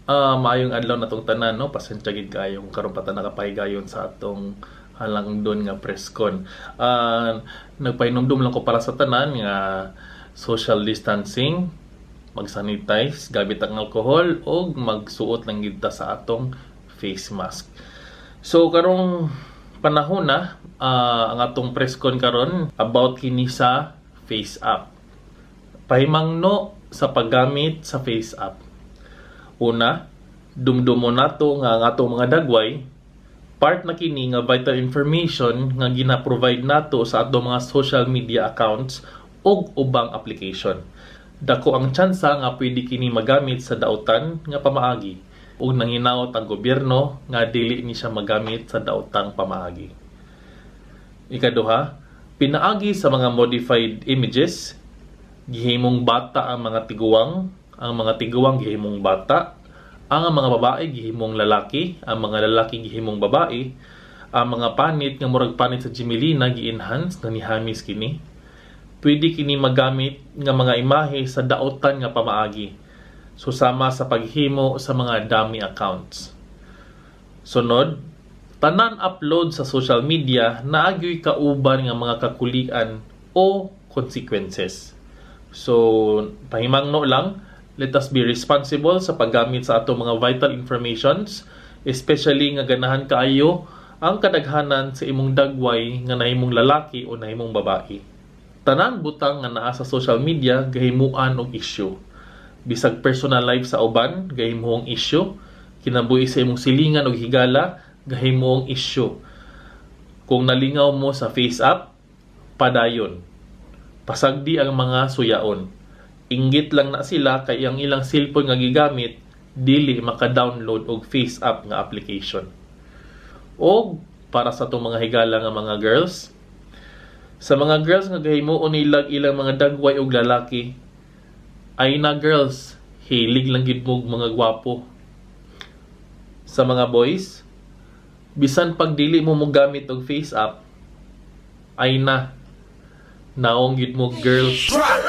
Maayong adlaw natong tanan, no? Pasensya gid kaayo kung karon pa ta nakapahigayon sa atong halangdon nga press con. Nagpahinumdum lang ko para sa tanan nga social distancing, mag-sanitize, gamit ang alcohol ug magsuot lang gid ta sa atong face mask. So karong panahon na, ang atong press con karon about kini sa Face App. Pahimangno sa paggamit sa Face App. Una, dumdumo nato nga ang atong mga dagway part na kini nga vital information nga gina-provide nato sa atong mga social media accounts ug ubang application. Dako ang tsansa nga pwede kini magamit sa dautan nga pamaagi ug nanginaot ang gobyerno nga dili ni siya magamit sa daotang pamaagi. Ikaduha, pinaagi sa mga modified images, gihimong bata ang mga tiguang, ang mga tiguang gihimong bata, ang mga babae gihimong lalaki, ang mga lalaki gihimong babae, ang mga panit nga murag panit sa Jimelina gi-enhance nga nihamis kini. Pwede kini magamit nga mga imahe sa daotan nga pamaagi. So sama sa paghimo sa mga dummy accounts. Sunod, tanan upload sa social media naa gyoy kauban nga mga kakulian o consequences. So, pahimangno lang, let us be responsible sa paggamit sa atong mga vital informations, especially nga ganahan kaayo ang kadaghanan sa imong dagway nga nahimong lalaki o nahimong babae. Tanan butang nga naa sa social media gahimuan og issue. Bisag personal life sa uban, gahimuong issue. Kinabuhi sa imong silingan og higala, gahimuong issue. Kung nalingaw mo sa Face App, padayon. Pasagdi ang mga suyaon. Inggit lang na sila kay ang ilang cellphone nga gigamit dili maka-download og Face App nga application. Og para sa atong mga higala nga mga girls, sa mga girls nga gahimuon nila ilang mga dagway og lalaki, ay na girls, hilig lang gid mo og mga gwapo. Sa mga boys, bisan pag dili mo mogamit og Face App, ay na, naong gid mo girls. Drop.